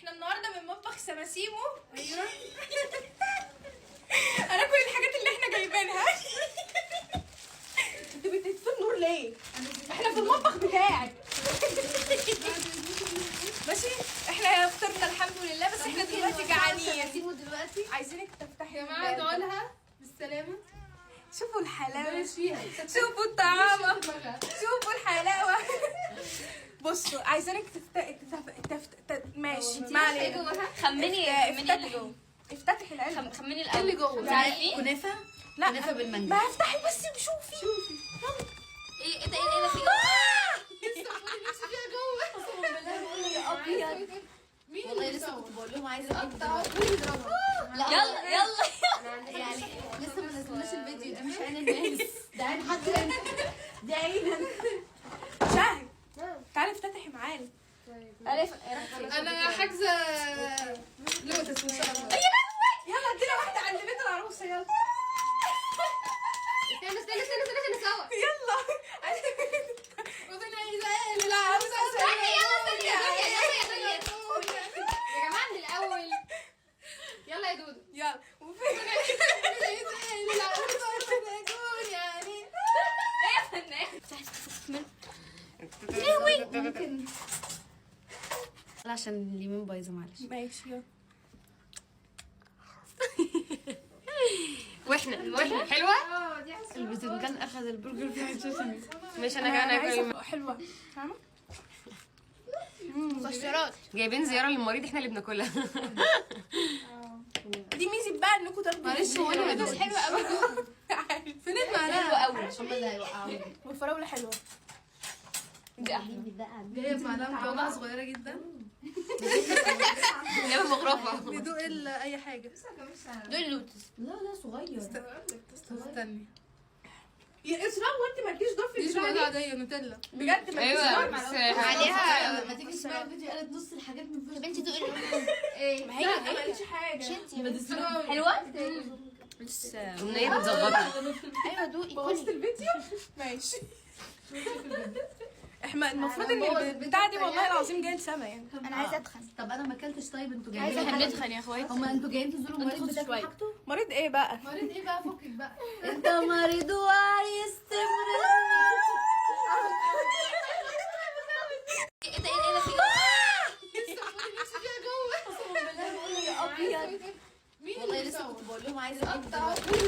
احنا النهارده من مطبخ سماسيمو. ايوه انا كل الحاجات اللي احنا جايبينها. انتوا بتطفوا النور ليه؟ احنا في المطبخ بتاعك. ماشي، احنا فطرنا الحمد لله، بس احنا دلوقتي جعانين. سيبه دلوقتي عايزينك تفتحي يا جماعة، ادعوا لها بالسلامة. شوفوا الحلاوة، فيها شوفوا الطعامه، شوفوا الحلاوة. بصوا، عايزينك تفت... ماشي، ما علينا. خمني خمني اللي جوه. افتتحي العلبه. خمني الاول اللي جوه. انت عارفين؟ كنافه. لا. كنافه بالمانجا. ما افتحي بس وشوفي. شوفي. ايه ايه ده؟ ايه ده؟ في لسه بقول نفسي فيها جوه. قسما بالله بقول يا ابيض. مين والله اللي لسه بيصور؟ كنت بقول لهم عايزه اجيب قطع دلوقتي. مين بيضربها؟ لا يلا يلا. يعني لسه ما نزلناش الفيديو ده، مش عين الناس، ده عين حد انت، ده عين انت. شاهد، تعالي افتتحي معانا. انا حاجزه لوتس ان شاء الله. يلا ادينا واحدة عند بيت العروسه، يلا. استنى استنى استنى استنى عشان نصور. يلا. وفين عايزه للعروسه؟ استني، يلا استني يا دنيا، يلا يا دنيا. يا جماعة من الاول، يلا يا دودو. يلا وفين للعروسه تكون يعني ايه يا فنان؟ ممكن لا، عشان اليمين بايظة، معلش. ماشي يلا. واحنا حلوة. البتنجان اخذ البرجر في حتة. مش انا كمان عايزة اكل. حلوة فاهمه. مكسرات. جايبين زيارة للمريض، احنا اللي بناكلها. دي ميزة بقى انكم تاخدوا. معلش هو انا لوتس حلوة قوي جوه. فين المعلقة؟ حلوة قوي. هم اللي هيوقعوني. والفراوله حلوة. دي احلى. جاية بمعلقه متواضعة صغيرة جدا. جايبه مغرفه. ندوق اي حاجة. دول لوتس. لا لا، صغير. استني. يا اسراء، وانت مالكيش دور في دي البتاع شوكولاتة دي؟ عادية نوتيلا. بجد مالكيش ايوه دور. بس عليها ما تيجي تسمعي الفيديو، قالت نص الحاجات من فوق. طب انت دوقي. ايه؟ ما هي ما قالتش حاجة. حلوة. امنية بتظبطها. ايوه دوقي. بوظت الفيديو. ماشي، احنا المفروض ان البتاعه دي والله العظيم جاية لسما يعني. انا عايزه اتخن. طب انا ما اكلتش. طيب انتوا جايين احنا بنتخن يا اخواتي. هما انتوا جايين تزوروا مريض بتاكلوا حاجته؟ مريض ايه بقى؟ مريض ايه بقى؟ فكك بقى. انت مريض وعايز تمرض. ايه ده؟ ايه ده؟ في لسه بقول نفسي فيها جوه. قسما بالله بقول يا ابيض. مين والله اللي لسه بيصور؟ كنت بقول لهم عايزه اجيب قطع دلوقتي.